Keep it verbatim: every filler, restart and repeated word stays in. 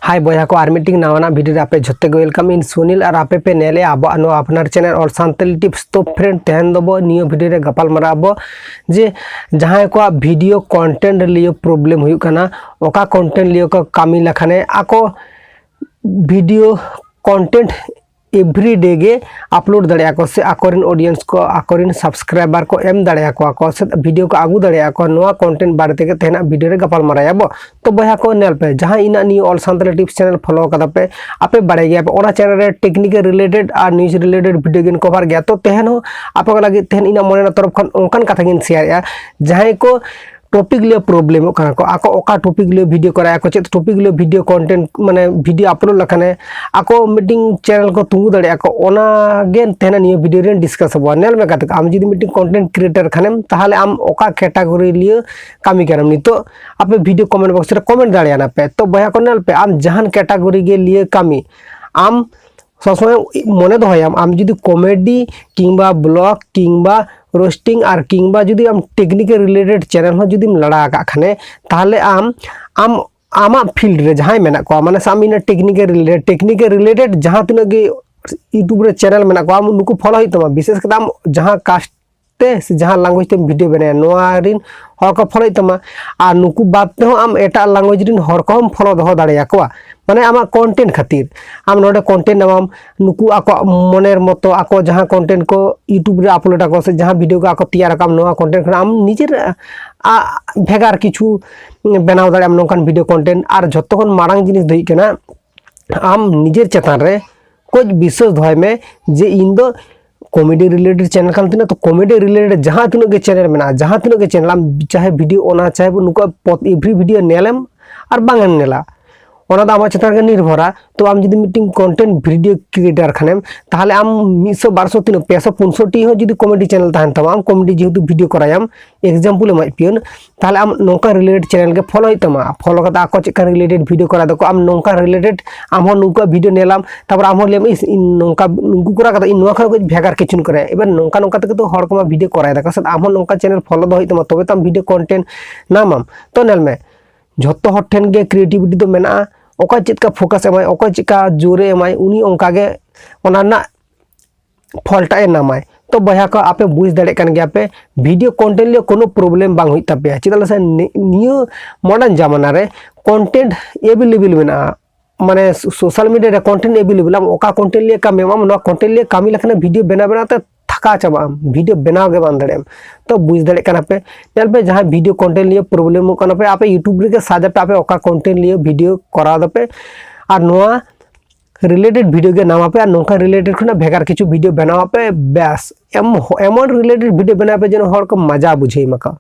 ᱦᱟᱭ ᱵᱚᱭᱦᱟ ᱠᱚ, ᱟᱨ ᱢᱤᱫᱴᱤᱝ ᱱᱟᱣᱟᱱᱟᱜ ᱵᱷᱤᱰᱤᱭᱳ ᱨᱮ ᱟᱯᱮ ᱡᱷᱚᱛᱚ ᱜᱮ ᱣᱮᱞᱠᱟᱢ᱾ ᱤᱧ ᱥᱩᱱᱤᱞ ᱟᱨ ᱟᱯᱮ ᱯᱮ ᱧᱮᱞᱮᱜᱼᱟ ᱟᱵᱚᱣᱟᱜ ᱱᱚᱣᱟ ᱟᱯᱱᱟᱨ ᱪᱮᱱᱮᱞ ᱚᱞ ᱥᱟᱱᱛᱟᱲᱤ ᱴᱤᱯᱥ᱾ ᱛᱚ ᱯᱷᱨᱮᱱᱰ, ᱛᱮᱦᱮᱧ ᱫᱚᱵᱚ ᱱᱤᱭᱟᱹ ᱵᱷᱤᱰᱤᱭᱳ ᱨᱮ ᱜᱟᱯᱟᱞ ᱢᱟᱨᱟᱣ ᱟᱵᱚ ᱡᱮ ᱡᱟᱦᱟᱸᱭ ᱠᱚᱣᱟᱜ ᱵᱷᱤᱰᱤᱭᱳ ᱠᱚᱱᱴᱮᱱᱴ ᱞᱤᱭᱟᱹ ᱯᱨᱚᱵᱞᱮᱢ ᱦᱩᱭᱩᱜ ᱠᱟᱱᱟ, ᱚᱠᱟ ᱠᱚᱱᱴᱮᱱᱴ ᱞᱤᱭᱟᱹ ᱠᱚ ᱠᱟᱹᱢᱤ ᱞᱮᱠᱷᱟᱱᱮ ᱟᱠᱚ ᱵᱷᱤᱰᱤᱭᱳ ᱠᱚᱱᱴᱮᱱᱴ ᱮᱵᱷᱨᱤ ᱰᱮ ᱜᱮ ᱟᱯᱞᱳᱰ ᱫᱟᱲᱮᱭᱟᱜᱼᱟ ᱠᱚ ᱥᱮ ᱟᱠᱚᱨᱮᱱ ᱚᱰᱤᱭᱮᱱᱥ ᱠᱚ, ᱟᱠᱚᱨᱮᱱ ᱥᱟᱵᱥᱠᱨᱟᱭᱵᱟᱨ ᱠᱚ ᱮᱢ ᱫᱟᱲᱮᱭᱟᱠᱚᱣᱟ ᱠᱚ ᱥᱮ ᱵᱷᱤᱰᱤᱭᱳ ᱠᱚ ᱟᱹᱜᱩ ᱫᱟᱲᱮᱭᱟᱜᱼᱟ ᱠᱚ, ᱱᱚᱣᱟ ᱠᱚᱱᱴᱮᱱᱴ ᱵᱟᱨᱮ ᱛᱮᱜᱮ ᱛᱮᱦᱮᱧᱟᱜ ᱵᱷᱤᱰᱤᱭᱳ ᱨᱮ ᱜᱟᱯᱟᱞ ᱢᱟᱨᱟᱣ ᱟᱵᱚ᱾ ᱛᱚ ᱵᱚᱭᱦᱟ ᱠᱚ ᱧᱮᱞ ᱯᱮ, ᱡᱟᱦᱟᱸ ᱤᱧᱟᱹᱜ ᱱᱤᱭᱟᱹ ᱚᱞ ᱥᱟᱱᱛᱟᱲᱤ ᱴᱤᱯᱥ ᱪᱮᱱᱮᱞ ᱯᱷᱚᱞᱳ ᱠᱟᱫᱟ ᱯᱮ, ᱟᱯᱮ ᱵᱟᱲᱟᱭ ᱜᱮᱭᱟ ᱯᱮ ᱚᱱᱟ ᱪᱮᱱᱮᱞ ᱨᱮ ᱴᱮᱠᱱᱤᱠᱮᱞ ᱨᱤᱞᱮᱴᱮᱰ ᱟᱨ ᱱᱤᱭᱩᱡᱽ ᱨᱤᱞᱮᱴᱮᱰ ᱵᱷᱤᱰᱤᱭᱳ ᱜᱮᱧ ᱠᱚᱵᱷᱟᱨ ᱜᱮᱭᱟ᱾ ᱛᱚ ᱛᱮᱦᱮᱧ ᱦᱚᱸ ᱟᱯᱮ ᱠᱚ ᱞᱟᱹᱜᱤᱫ ᱛᱮᱦᱮᱧ ᱤᱧᱟᱹᱜ ᱢᱚᱱᱮ ᱨᱮᱱᱟᱜ ᱛᱚᱨᱚᱯ ᱠᱷᱚᱱ ᱚᱱᱠᱟᱱ ᱠᱟᱛᱷᱟ ᱜᱤᱧ ᱥᱮᱭᱟᱨᱮᱜᱼᱟ, ᱡᱟᱦᱟᱸᱭ ᱠᱚ ᱴᱚᱯᱤᱠ ᱞᱤᱭᱟᱹ ᱯᱨᱚᱵᱞᱮᱢᱚᱜ ᱠᱟᱱᱟ ᱠᱚ, ᱟᱠᱚ ᱚᱠᱟ ᱴᱚᱯᱤᱠ ᱞᱤᱭᱟᱹ ᱵᱷᱤᱰᱤᱭᱳ ᱠᱚᱨᱟᱭᱟ ᱠᱚ, ᱪᱮᱫ ᱴᱚᱯᱤᱠ ᱞᱤᱭᱟᱹ ᱵᱷᱤᱰᱤᱭᱳ ᱠᱚᱱᱴᱮᱱᱴ ᱢᱟᱱᱮ ᱵᱷᱤᱰᱤᱭᱳ ᱟᱯᱞᱳᱰ ᱞᱮᱠᱷᱟᱱᱮ ᱟᱠᱚ ᱢᱤᱫᱴᱤᱝ ᱪᱮᱱᱮᱞ ᱠᱚ ᱛᱤᱸᱜᱩ ᱫᱟᱲᱮᱭᱟᱜᱼᱟ ᱠᱚ, ᱚᱱᱟ ᱜᱮ ᱛᱮᱦᱮᱧ ᱱᱤᱭᱟᱹ ᱵᱷᱤᱰᱤᱭᱳ ᱨᱮ ᱰᱤᱥᱠᱟᱥ ᱟᱵᱚᱱ᱾ ᱧᱮᱞ ᱢᱮ ᱜᱟᱛᱮ ᱠᱚ, ᱟᱢ ᱡᱩᱫᱤ ᱢᱤᱫᱴᱤᱝ ᱠᱚᱱᱴᱮᱱᱴ ᱠᱨᱤᱭᱮᱴᱟᱨ ᱠᱷᱟᱱᱮᱢ, ᱛᱟᱦᱚᱞᱮ ᱟᱢ ᱚᱠᱟ ᱠᱮᱴᱟᱜᱚᱨᱤ ᱞᱤᱭᱟᱹ ᱠᱟᱹᱢᱤ ᱠᱟᱱᱟᱢ? ᱱᱤᱛᱚᱜ ᱟᱯᱮ ᱵᱷᱤᱰᱤᱭᱳ ᱠᱚᱢᱮᱱᱴ ᱵᱚᱠᱥ ᱨᱮ ᱠᱚᱢᱮᱱᱴ ᱫᱟᱲᱮᱭᱟᱜᱼᱟ ᱯᱮ᱾ ᱛᱚ ᱵᱚᱭᱦᱟ ᱠᱚ ᱧᱮᱞ ᱯᱮ, ᱟᱢ ᱡᱟᱦᱟᱱ ᱠᱮᱴᱟᱜᱚᱨᱤ ᱜᱮ ᱞᱤᱭᱟᱹ ᱠᱟᱹᱢᱤ, ᱟᱢ ᱥᱚᱵ ᱥᱚᱢᱚᱭ ᱢᱚᱱᱮ ᱫᱚᱦᱚᱭᱟᱢ, ᱟᱢ ᱡᱩᱫᱤ ᱠᱚᱢᱮᱰᱤ ᱠᱤᱝᱵᱟ ᱵᱞᱚᱜ ᱠᱤᱝᱵᱟ ᱨᱳᱥᱴᱤᱝ ᱟᱨ ᱠᱤᱝᱵᱟ ᱡᱩᱫᱤ ᱟᱢ ᱴᱮᱠᱱᱤᱠᱮᱞ ᱨᱤᱞᱮᱴᱮᱰ ᱪᱮᱱᱮᱞ ᱦᱚᱸ ᱡᱩᱫᱤᱢ ᱞᱟᱲᱟ ᱟᱠᱟᱫ ᱠᱷᱟᱱᱮ, ᱛᱟᱦᱚᱞᱮ ᱟᱢ, ᱟᱢ ᱟᱢᱟᱜ ᱯᱷᱤᱞᱰ ᱨᱮ ᱡᱟᱦᱟᱸᱭ ᱢᱮᱱᱟᱜ ᱠᱚᱣᱟ, ᱢᱟᱱᱮ ᱥᱟᱵ ᱢᱮ ᱤᱱᱟᱹ ᱴᱮᱠᱱᱤᱠᱮᱞ ᱨᱤᱞᱮᱴᱮᱰ, ᱴᱮᱠᱱᱤᱠᱮᱞ ᱨᱤᱞᱮᱴᱮᱰ ᱡᱟᱦᱟᱸ ᱛᱤᱱᱟᱹᱜ ᱜᱮ ᱤᱭᱩᱴᱩᱵᱽ ᱨᱮ ᱪᱮᱱᱮᱞ ᱢᱮᱱᱟᱜ ᱠᱚᱣᱟ, ᱟᱢ ᱱᱩᱠᱩ ᱯᱷᱚᱞᱳ ᱦᱩᱭᱩᱜ ᱛᱟᱢᱟ᱾ ᱵᱤᱥᱮᱥ ᱠᱟᱛᱮ ᱟᱢ ᱡᱟᱦᱟᱸ ᱠᱟᱥᱴ ᱛᱮ ᱥᱮ ᱡᱟᱦᱟᱸ ᱞᱮᱝᱜᱩᱭᱮᱡᱽ ᱛᱮᱢ ᱵᱷᱤᱰᱤᱭᱳ ᱵᱮᱱᱟᱣᱟ, ᱱᱚᱣᱟ ᱨᱤᱱ ᱦᱚᱲ ᱠᱚ ᱯᱷᱚᱞᱳᱭᱮᱫ ᱛᱟᱢᱟ᱾ ᱟᱨ ᱱᱩᱠᱩ ᱵᱟᱫ ᱛᱮᱦᱚᱸ ᱟᱢ ᱮᱴᱟᱜ ᱞᱮᱝᱜᱩᱭᱮᱡᱽ ᱨᱤᱱ ᱦᱚᱲ ᱠᱚᱦᱚᱸᱢ ᱯᱷᱚᱞᱳ ᱫᱚᱦᱚ ᱫᱟᱲᱮᱭᱟᱠᱚᱣᱟ, ᱢᱟᱱᱮ ᱟᱢᱟᱜ ᱠᱚᱱᱴᱮᱱᱴ ᱠᱷᱟᱹᱛᱤᱨ᱾ ᱟᱢ ᱱᱚᱰᱮ ᱠᱚᱱᱴᱮᱱᱴ ᱮᱢᱟᱢ, ᱱᱩᱠᱩ ᱟᱠᱚᱣᱟᱜ ᱢᱚᱱᱮᱨ ᱢᱚᱛᱚ ᱟᱠᱚ ᱡᱟᱦᱟᱸ ᱠᱚᱱᱴᱮᱱᱴ ᱠᱚ ᱤᱭᱩᱴᱩᱵᱽ ᱨᱮ ᱟᱯᱞᱳᱰ ᱟᱠᱚ ᱥᱮ ᱡᱟᱦᱟᱸ ᱵᱷᱤᱰᱤᱭᱳ ᱠᱚ ᱟᱠᱚ ᱛᱮᱭᱟᱨ ᱟᱠᱚ, ᱟᱢ ᱱᱚᱣᱟ ᱠᱚᱱᱴᱮᱱᱴ ᱠᱷᱚᱱᱟᱜ ᱟᱢ ᱱᱤᱡᱮᱨ, ᱟ, ᱵᱷᱮᱜᱟᱨ ᱠᱤᱪᱷᱩ ᱵᱮᱱᱟᱣ ᱫᱟᱲᱮᱭᱟᱜ ᱟᱢ ᱱᱚᱝᱠᱟᱱ ᱵᱷᱤᱰᱤᱭᱳ ᱠᱚᱱᱴᱮᱱᱴ᱾ ᱟᱨ ᱡᱷᱚᱛᱚ ᱠᱷᱚᱱ ᱢᱟᱨᱟᱝ ᱡᱤᱱᱤᱥ ᱫᱚ ᱦᱩᱭᱩᱜ ᱠᱟᱱᱟ, ᱟᱢ ᱱᱤᱡᱮᱨ ᱪᱮᱛᱟᱱ ᱨᱮ ᱠᱟᱹᱡ ᱵᱤᱥᱥᱟᱹᱥ ᱫᱚᱦᱚᱭ ᱢᱮ ᱡᱮ ᱤᱧ ᱫᱚ ᱠᱚᱢᱮᱰᱤ ᱨᱤᱞᱮᱴᱮᱰ ᱪᱮᱱᱮᱞ ᱠᱟᱱ ᱛᱤᱧᱟᱹ᱾ ᱛᱚ ᱠᱚᱢᱮᱰᱤ ᱨᱤᱞᱮᱴᱮᱰ ᱡᱟᱦᱟᱸ ᱛᱤᱱᱟᱹᱜ ᱜᱮ ᱪᱮᱱᱮᱞ ᱢᱮᱱᱟᱜᱼᱟ, ᱡᱟᱦᱟᱸ ᱛᱤᱱᱟᱹᱜ ᱜᱮ ᱪᱮᱱᱮᱞ, ᱟᱢ ᱪᱟᱦᱮ ᱵᱷᱤᱰᱤᱭᱳ, ᱚᱱᱟ ᱪᱟᱦᱮ ᱱᱩᱠᱩᱣᱟᱜ ᱯᱚᱛ-, ᱮᱵᱷᱨᱤ ᱵᱷᱤᱰᱤᱭᱳ ᱧᱮᱞᱮᱢ ᱟᱨ ᱵᱟᱝ ᱮᱢ ᱧᱮᱞᱟ, ᱚᱱᱟ ᱫᱚ ᱟᱢᱟᱜ ᱪᱮᱛᱟᱱ ᱨᱮᱜᱮ ᱱᱤᱨᱵᱷᱚᱨᱟ᱾ ᱛᱚ ᱟᱢ ᱡᱩᱫᱤ ᱢᱤᱫᱴᱤᱝ ᱠᱚᱱᱴᱮᱱᱴ ᱵᱷᱤᱰᱤᱭᱳ ᱠᱨᱤᱭᱮᱴᱟᱨ ᱠᱷᱟᱱᱮᱢ, ᱛᱟᱦᱚᱞᱮ ᱟᱢ ᱢᱤᱫᱥᱚ ᱵᱟᱨᱥᱚ ᱛᱤᱱᱟᱹᱜ, ᱯᱮᱥᱚ ᱯᱩᱱᱥᱚ ᱴᱤ ᱦᱚᱸ ᱡᱩᱫᱤ ᱠᱚᱢᱮᱰᱤ ᱪᱮᱱᱮᱞ ᱛᱟᱦᱮᱱ ᱛᱟᱢᱟ, ᱟᱢ ᱠᱚᱢᱮᱰᱤ ᱡᱮᱦᱮᱛᱩ ᱵᱷᱤᱰᱤᱭᱳ ᱠᱚᱨᱟᱭᱟᱢ, ᱮᱠᱡᱟᱢᱯᱚᱞ ᱮᱢᱟᱭ ᱯᱤᱭᱟᱹᱱ, ᱛᱟᱦᱚᱞᱮ ᱟᱢ ᱱᱚᱝᱠᱟ ᱨᱤᱞᱮᱴᱮᱰ ᱪᱮᱱᱮᱞ ᱜᱮ ᱯᱷᱚᱞᱳ ᱦᱩᱭᱩᱜ ᱛᱟᱢᱟ᱾ ᱯᱷᱚᱞᱳ ᱠᱟᱛᱮ ᱟᱠᱚ ᱪᱮᱫᱠᱟ ᱨᱤᱞᱮᱴᱮᱰ ᱵᱷᱤᱰᱤᱭᱳ ᱠᱚᱨᱟᱣ ᱫᱟᱠᱚ, ᱟᱢ ᱱᱚᱝᱠᱟ ᱨᱤᱞᱮᱴᱮᱰ, ᱟᱢ ᱦᱚᱸ ᱱᱩᱠᱩᱣᱟᱜ ᱵᱷᱤᱰᱤᱭᱳ ᱧᱮᱞᱟᱢ, ᱛᱟᱨᱯᱚᱨ ᱟᱢ ᱦᱚᱸ ᱞᱟᱹᱭᱟᱢ, "ᱤᱥ, ᱤᱧ ᱱᱚᱝᱠᱟ ᱱᱩᱠᱩ ᱠᱚᱨᱟᱣ ᱠᱟᱫᱟ, ᱤᱧ ᱱᱚᱣᱟ ᱠᱷᱚᱱ ᱠᱟᱹᱡ ᱵᱷᱮᱜᱟᱨ ᱠᱤᱪᱷᱩᱧ ᱠᱚᱨᱟᱣᱟ᱾" ᱮᱵᱟᱨ ᱱᱚᱝᱠᱟ ᱱᱚᱝᱠᱟ ᱛᱮᱜᱮ ᱛᱚ ᱦᱚᱲ ᱠᱚᱢᱟ ᱵᱷᱤᱰᱤᱭᱳ ᱠᱚᱨᱟᱣ ᱫᱟᱠᱚ, ᱥᱮ ᱟᱢ ᱦᱚᱸ ᱱᱚᱝᱠᱟ ᱪᱮᱱᱮᱞ ᱯᱷᱚᱞᱳ ᱫᱚ ᱦᱩᱭᱩᱜ ᱛᱟᱢᱟ, ᱛᱚᱵᱮ ᱛᱚ ᱟᱢ ᱵᱷᱤᱰᱤᱭᱳ ᱠᱚᱱᱴᱮᱱᱴ ᱧᱟᱢᱟᱢ᱾ ᱛᱚ ᱧᱮᱞ ᱢᱮ, ᱡᱷᱚᱛᱚ ᱦᱚᱲ ᱴᱷᱮᱱ ᱜᱮ ᱠᱨᱤᱭᱮᱴᱤᱵᱷᱤᱴᱤ ᱫᱚ ᱢᱮᱱᱟᱜᱼᱟ, ᱚᱠᱚᱭ ᱪᱮᱫ ᱞᱮᱠᱟ ᱯᱷᱳᱠᱟᱥ ᱮᱢᱟᱭ, ᱚᱠᱚᱭ ᱪᱮᱫ ᱞᱮᱠᱟ ᱡᱳᱨᱮ ᱮᱢᱟᱭ, ᱩᱱᱤ ᱚᱱᱠᱟ ᱜᱮ ᱚᱱᱟ ᱨᱮᱱᱟᱜ ᱯᱷᱚᱞᱴᱟᱜ ᱮ ᱱᱟᱢᱟᱭ᱾ ᱛᱚ ᱵᱚᱭᱦᱟ ᱠᱚ, ᱟᱯᱮ ᱵᱩᱡᱽ ᱫᱟᱲᱮᱭᱟᱜ ᱠᱟᱱ ᱜᱮᱭᱟ ᱯᱮ, ᱵᱷᱤᱰᱤᱭᱳ ᱠᱚᱱᱴᱮᱱᱴ ᱞᱤᱭᱮ ᱠᱳᱱᱳ ᱯᱨᱚᱵᱞᱮᱢ ᱵᱟᱝ ᱦᱩᱭᱩᱜ ᱛᱟᱯᱮᱭᱟ᱾ ᱪᱮᱫᱟᱜ ᱥᱮ ᱱᱤ- ᱱᱤᱭᱟᱹ ᱢᱚᱰᱟᱨᱱ ᱡᱟᱢᱟᱱᱟ ᱨᱮ ᱠᱚᱱᱴᱮᱱᱴ ᱮᱵᱮᱞᱮᱵᱮᱞ ᱢᱮᱱᱟᱜᱼᱟ᱾ ᱢᱟᱱᱮ ᱥᱳᱥᱟᱞ ᱢᱤᱰᱤᱭᱟ ᱨᱮ ᱠᱚᱱᱴᱮᱱᱴ ᱮᱵᱮᱞᱮᱵᱮᱞ, ᱟᱢ ᱚᱠᱟ ᱠᱚᱱᱴᱮᱱᱴ ᱞᱤᱭᱮ ᱠᱟᱹᱢᱤᱭᱟᱢ, ᱟᱢ ᱱᱚᱣᱟ ᱠᱚᱱᱴᱮᱱᱴ ᱞᱤᱭᱮ ᱠᱟᱹᱢᱤ ᱞᱮᱠᱷᱟᱱ ᱵᱷᱤᱰᱤᱭᱳ ᱵᱮᱱᱟᱣ ᱵᱮᱱᱟᱣ ᱛᱮ ᱛᱷᱟᱠᱟ ᱪᱟᱵᱟᱜ ᱟᱢ, ᱵᱷᱤᱰᱤᱭᱳ ᱵᱮᱱᱟᱣ ᱜᱮ ᱵᱟᱝ ᱫᱟᱲᱮᱭᱟᱜ ᱟᱢ᱾ ᱛᱚ ᱵᱩᱡᱽ ᱫᱟᱲᱮᱭᱟᱜ ᱠᱟᱱᱟ ᱯᱮ, ᱧᱮᱞ ᱯᱮ, ᱡᱟᱦᱟᱸᱭ ᱵᱷᱤᱰᱤᱭᱳ ᱠᱚᱱᱴᱮᱱᱴ ᱞᱤᱭᱮ ᱯᱨᱚᱵᱞᱮᱢᱚᱜ ᱠᱟᱱᱟ ᱯᱮ, ᱟᱯᱮ YouTube ᱨᱮᱜᱮ ᱥᱟᱨᱪ ᱟᱯᱮ, ᱟᱯᱮ ᱚᱠᱟ ᱠᱚᱱᱴᱮᱱᱴ ᱞᱤᱭᱮ ᱵᱷᱤᱰᱤᱭᱳ ᱠᱚᱨᱟᱣ ᱫᱟᱯᱮ, ᱟᱨ ᱱᱚᱣᱟ ᱨᱤᱞᱮᱴᱮᱰ ᱵᱷᱤᱰᱤᱭᱳ ᱜᱮ ᱱᱟᱢ ᱟᱯᱮ, ᱟᱨ ᱱᱚᱝᱠᱟ ᱨᱤᱞᱮᱴᱮᱰ ᱠᱷᱚᱱᱟᱜ ᱵᱷᱮᱜᱟᱨ ᱠᱤᱪᱷᱩ ᱵᱷᱤᱰᱤᱭᱳ ᱵᱮᱱᱟᱣ ᱟᱯᱮ᱾ ᱵᱮᱥ, ᱮᱢ- ᱮᱢᱚᱱ ᱨᱤᱞᱮᱴᱮᱰ ᱵᱷᱤᱰᱤᱭᱳ ᱵᱮᱱᱟᱣ ᱯᱮ ᱡᱮᱱᱚ ᱦᱚᱲ ᱠᱚ ᱢᱟᱡᱟ ᱵᱩᱡᱷᱟᱹᱣ ᱢᱟᱠᱚ᱾